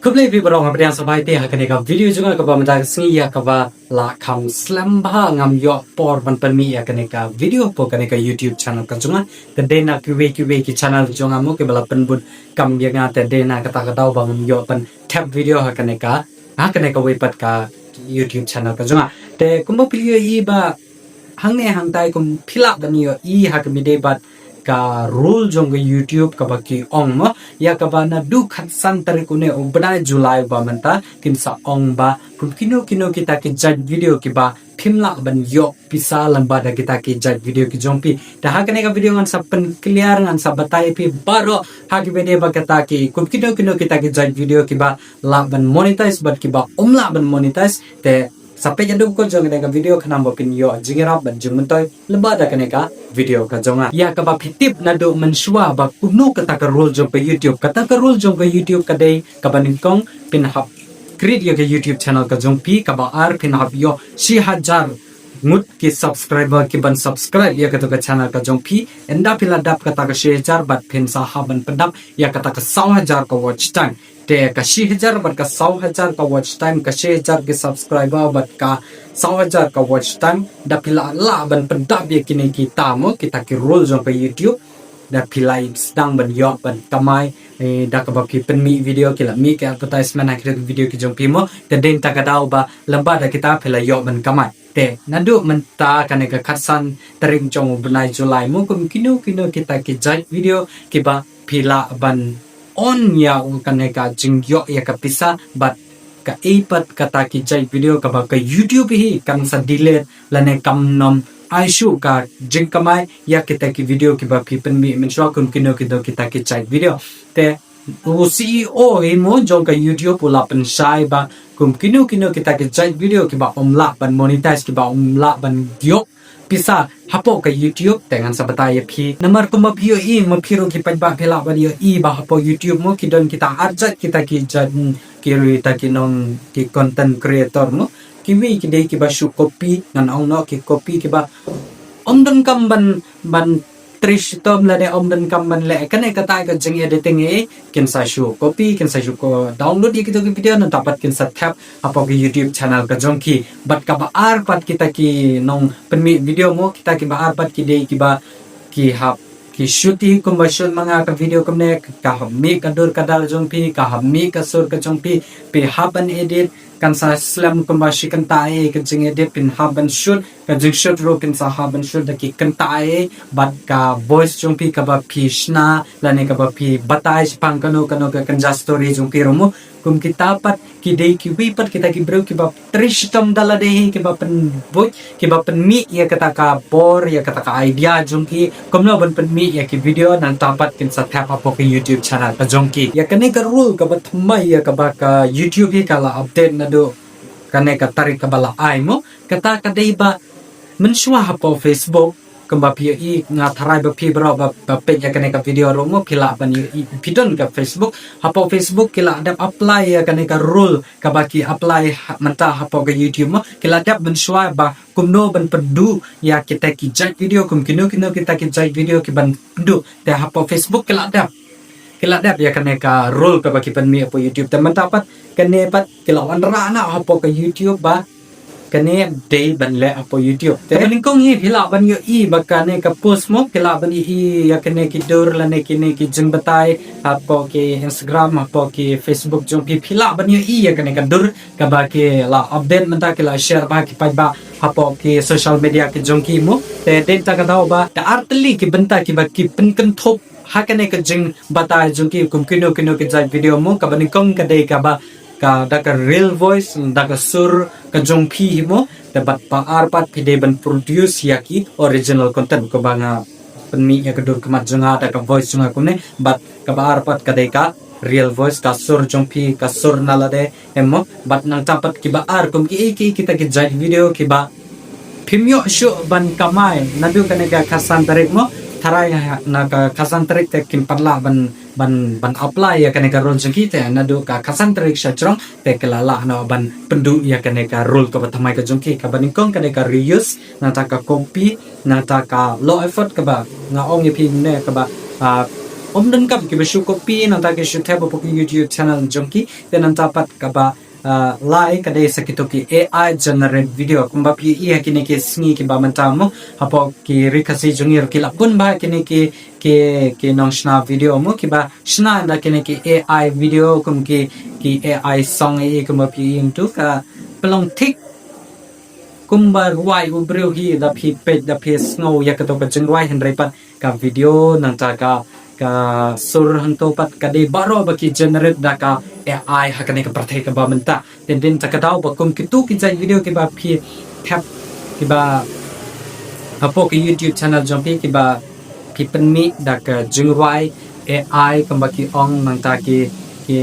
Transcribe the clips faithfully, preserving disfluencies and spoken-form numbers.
Khublei phi baroh, nga pdiang sngewbha ïa phi ha kane ka video jong nga kaba mynta ka sngi ïa kaba la kham slem bha ngam ïoh por ban pynmih ïa kane ka video hapoh kane ka YouTube channel ka jong nga. Te dei na kiwei kiwei ki channel jong nga mo kiba la pynbun kam ïa nga, te dei na kata ka daw ba ngam ïoh ban thep video ha kane ka, ha kane kawei pat ka YouTube channel ka jong nga. Te kumba phi ïohi ba hangne hangtai kum phi lah ban ïohi ha kaba ïadei bad ka rule jong ka YouTube kaba ki ong mo, ïa kaba naduh khatsan tarik une u bnai July ba mynta kin sa ong ba kum kino kino kita ki jait video kiba phim lah ban ïoh pisa lyngba da kita ki jait video ki jong phi. Te ha kane ka video ngan sa pynclear, ngan sa batai ïa phi baroh ha kaba ïadei bad kita ki, kum kino kino kita ki jait video kiba lah ban monetize bad kiba ym lah ban monetize. Te sa peit haduh kut jong kane ka video khnang ba phin ïoh jingïarap bad jingmyntoi lyngba da kane ka video ka jong nga. Ïa kaba phi tip naduh mynshuwa ba kumno kata ka rule jong ka YouTube. Kata ka rule jong ka YouTube ka dei kaba nyngkong phin hap create ïa ka YouTube channel ka jong phi, kaba ar phin hap ïoh shi hajar ngut ki subscriber kiban subscribe ïa kata ka channel ka jong phi. Ynda phi la dap kata ka shi hajar bad phin sa hap ban pyndap ïa kata ka saw hajar ka watch time. Te ka shi hajar bad ka saw hajar ka watch time, ka shi hajar ki subscriber bad ka saw hajar ka watch time, da phi la lah ban pyndap ïa kine kita mo, kita ki rule jong ka YouTube, da phi la sdang ban ïoh ban kamai, eh, da kaba phi pynmih video, ki la mih ka advertisement ha ki video ki jong phi mo. Te dei na kata ka daw ba lyngba da kita phi la ïoh ban kamai. Te naduh mynta kane ka khatsan tarik jong u bnai July mo, kum kino kino kita ki jait video kiba phi lah ban earn ïa u kane ka jingïoh ïa ka pisa, bad kaei pat kata ki jait video kaba ka YouTube hi kan sa delete lane kam nym ai shuh ka jingkamai ïa kita ki video kiba phi pynmih mynshuwa, kum kino kino kita ki jait video. Te u C E O hi mo jong ka YouTube u la pynshai ba kum kino kino kita ki jait video kiba ym lah ban monetize, kiba ym lah ban ïoh pisa hapoh ka YouTube, te ngan sa batai ïa phi. Namar kumba phi ïohi mo, phi ruh ki paidbah phi lah ban ïohi ba hapoh YouTube mo ki don kita ar jait kita ki jait, mm, ki ruh kita ki nong ki content creator mo. Kiwei ki dei kiba shu copy, ngan ong noh ki copy kiba ym donkam ban, ban trei shitom lane ym donkam ban leh kane katai ka jing editing ei, kin sa shu copy, kin sa shu ko download ïa kito ki video, nangta pat kin sa thep hapoh ki YouTube channel ka jong ki. Bad kaba ar pat kita ki nong pynmih video mo, kita kiba ar pat ki dei kiba ki hap ki shoot hi kumba shoot ma nga ka video kumne, ka hap mih ka dur ka dar jong phi, ka hap mih ka sur ka jong phi, phi hap ban edit, kan sa slem kumba shi kynta ei ka jing edit, phin hap ban shoot, ka jing shoot ruh phin sa hap ban shoot da ki kynta ei, bad ka voice jong phi kaba phi shna lane kaba phi batai shaphang kano kano ka kynja story jong phi ruh mo. Kum kita pat ki dei kiwei pat kita ki briew kiba trei shitom da lade hi, kiba pynbuit, kiba pynmih ïa kata ka bor, ïa kata ka idea jong ki kumno ban pynmih ïa ki video, nangta pat kin sa thep hapoh ka YouTube channel ka jong ki. Ïa kane ka rule kaba thymmai ïa kaba ka YouTube hi ka la update naduh kane ka tarik kaba la ai mo, kata ka dei ba mynshuwa hapoh Facebook, kumba phi ïohi, nga tharai ba phi baroh ba, ba peit ïa kane ka video ruh mo phi lah ban ïohi, phi don ka Facebook. Hapoh Facebook ki la dep apply ïa kane ka rule kaba ki apply ha, mynta hapoh ka YouTube mo, ki la dep mynshuwa ba kumno ban pynduh ïa kita ki jait video, kum kino kino kita ki jait video kiban pynduh. Te hapoh Facebook ki la dep, ki la dep ïa kane ka rule kaba ki pynmih hapoh YouTube. Te mynta pat kane pat ki la wanrah noh hapoh ka YouTube ba kane dei ban leh hapoh YouTube. Te kaba nyngkong hi phi lah ban ïohi ba kane ka post mo, phi lah ban ïohi ïa kane ki dur lane kine ki jingbatai hapoh ki Instagram, hapoh ki Facebook jong phi, phi lah ban ïohi ïa kane ka dur kaba ki la update mynta, ki la share bha ki paidbah hapoh ki social media ki jong ki mo. Te dei na kata ka daw ba da ar tylli ki bynta kiba ki pynkynthup ha kane ka jingbatai jong ki kum kino kino ki jait video mo. Kaba nyngkong ka dei kaba ka da ka real voice, da ka sur ka jong phi hi mo. Te bad ba ar pat phi dei ban produce ïa ki original content, kaba nga pynmih ïa ka dur khmat jong nga da ka voice jong nga kumne. Bad kaba ar pat ka dei ka real voice, ka sur jong phi, ka sur na lade, em mo. Bad nangta pat kiba ar kum kiei kiei kita ki jait video kiba phim ïoh shuh ban kamai naduh kane ka khatsan tarik mo. Tharai na ka khatsan tarik te kim pat lah ban, ban, ban apply ïa kane ka rule jong ki, te naduh ka khatsan tarik sha jrong te ki la lah noh ban pynduh ïa kane ka rule kaba thymmai ka jong ki. Kaba nyngkong kane ka reuse, nangta ka copy, nangta ka low effort kaba nga ong ïa phi ne kaba, ah, Ym don kam kiba shu copy nangta ki shu thep hapoh ki YouTube channel jong ki, te nangta pat kaba, ah, lai ka dei sa kito ki A I generate video. Kumba phi ïohi ha kine ki sngi kiba mynta mo, hapoh ki Ri Khasi jong ngi ruh ki la bun bha kine ki, ki, ki nongshna video mo, kiba shna da kine ki A I video, kum ki, ki A I song ïa i, kumba phi ïohi tu ka pynlong thik kumba rwai u briew hi, da phi peit, da phi sngew ïa kato ka jingrwai, hynrei pat ka video nangta ka, ka sur hangto pat ka dei baroh ba ki generate da ka A I ha kane ka pyrthei kaba mynta. Te dei ta ka daw ba kum kito ki jait video kiba phi thep, kiba hapoh ki YouTube channel jong phi, kiba phi pynmih da ka jingrwai A I, kumba ki ong nangta ki, ki,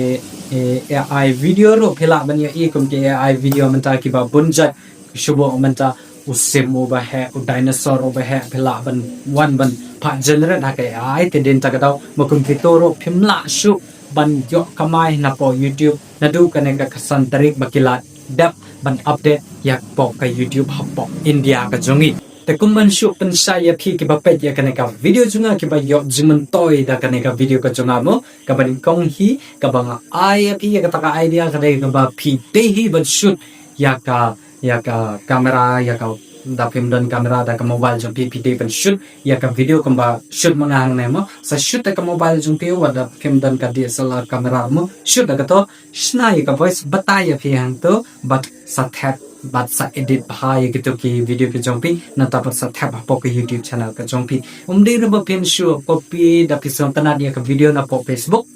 eh, A I video ruh phi lah ban ïohi, kum ki A I video mynta kiba bun jait, shu buh mynta u sim uba heh, u dinosaur uba heh, phi lah ban wan ban phah generate ha ka A I. Te dei ta ka daw ba kum kito ruh phim lah shuh ban ïoh kamai napoh YouTube naduh kane ka khatsan tarik ba ki la dep ban update ïa hapoh ka YouTube hapoh India ka jong ngi. Te kum ban shu pynshai ïa phi kiba peit ïa kane ka video jong nga, kiba ïoh jingmyntoi da kane ka video ka jong nga mo, kaba nyngkong hi kaba nga ai ïa phi ïa kata ka idea ka dei kaba phi dei hi ban shoot ïa ka, ïa ka camera, ïa ka, da phim don camera, da ka mobile jong phi phi dei ban shoot ïa ka video kumba shoot ma nga hangne mo. Sa shoot da ka mobile jong phi, wat da phim don ka D S L R camera mo, shoot da kato, shna ïa ka voice, batai ïa phi hangto, bad sa thep, bad sa edit bha ïa kito ki video ki jong phi, nangta pat sa thep hapoh ka YouTube channel ka jong phi. Ym dei ruh ba phin shu copy da phi sngewtynnat ïa ka video napoh Facebook,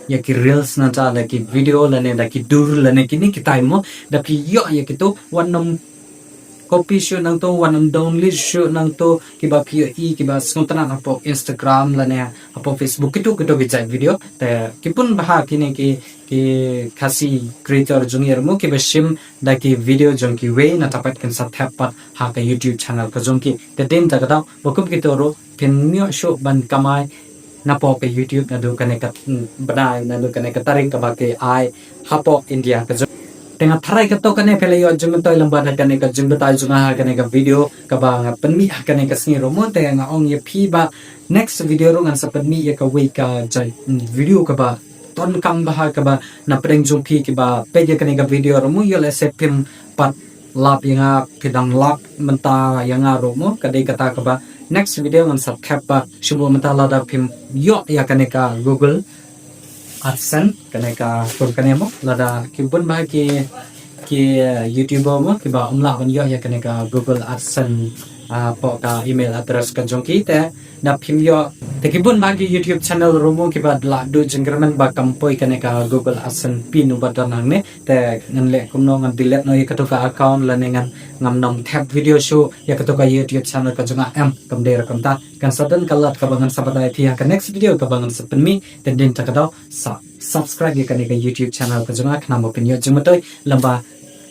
ïa ki reels nangta da ki video lane da ki dur lane kine kitai mo, da phi ïoh ïa kito, wat nym copy shuh nangto, wat nym download shuh nangto, kiba phi ïohi kiba sngewtynnat hapoh Instagram lane hapoh Facebook, kito kito ki jait video. Te ki bun bha kine ki, ki Khasi creator jong ngi ruh mo kiba shim da ki video jong kiwei, nangta pat kin sa thep pat ha ka YouTube channel ka jong ki. Te dei ta ka daw ba kum kito ruh phin ïoh shuh ban kamai napoh ka YouTube naduh kane ka, mm, bnai, naduh kane ka tarik kaba ki ai hapoh India ka jong. Te nga tharai kato kane phi la ïoh jingmyntoi lyngba da kane ka jingbatai jong nga ha kane ka video kaba nga pynmih ha kane ka sngi ruh mo. Te nga ong ïa phi ba next video ruh ngan sa pynmih ïa kawei ka jait, mm, video kaba donkam bha kaba na pdeng jong phi kiba peit ïa kane ka video ruh mo, ïoh lehse phim pat lap ïa nga, phi dang lap mynta ïa nga ruh mo, ka dei kata kaba next video ngan sa thep ba shu buh mynta lada phim ïoh ïa kane ka Google AdSense, kane ka, kum kane mo, lada ki bun bha ki, ki, eh, YouTuber mo kiba ym lah ban ïoh ïa kane ka Google AdSense, ah, hapoh ka email address ka jong ki, te da phim ïoh. Te ki bun bha ki YouTube channel ruh mo kiba la duh jingkyrmen ba kam poi kane ka Google AdSense pin uba don hangne. Te ngan leh kumno, ngan delete noh ïa kato ka account lane ngan, ngam nym thep video shuh ïa kato ka YouTube channel ka jong nga, em, kam dei ruh kumta. Kan sa don ka lad kaba ngan sa batai ïa phi ha ka next video kaba ngan sa pynmih. Te dei ta ka daw sa subscribe ïa kane ka YouTube channel ka jong nga khnang ba phin ïoh jingmyntoi lyngba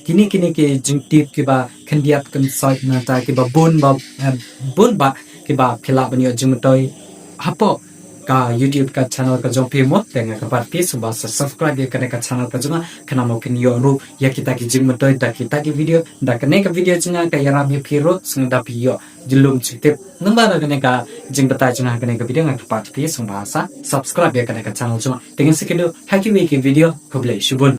kine, kine ki jingtip kiba khyndiat khynsoit nangta kiba bun ba, eh, bun ba kiba phi lah ban ïoh jingmyntoi hapoh ka YouTube ka channel ka jong phi mo. Te nga kyrpad ïa phi sngewbha sa subscribe ïa kane ka channel ka jong nga khnang ba phin ïoh ruh ïa kita ki jingmyntoi da kita ki video, da kane ka video jong nga ka ïarap ïa phi ruh sngewbha da phi ïoh jingïarap jingtip. Namar kane ka jingbatai jong nga ha kane ka video, nga kyrpad ïa phi sngewbha sa subscribe ïa kane ka channel jong nga. Te ngin sa ïakynduh ha kiwei ki video, khublei shibun.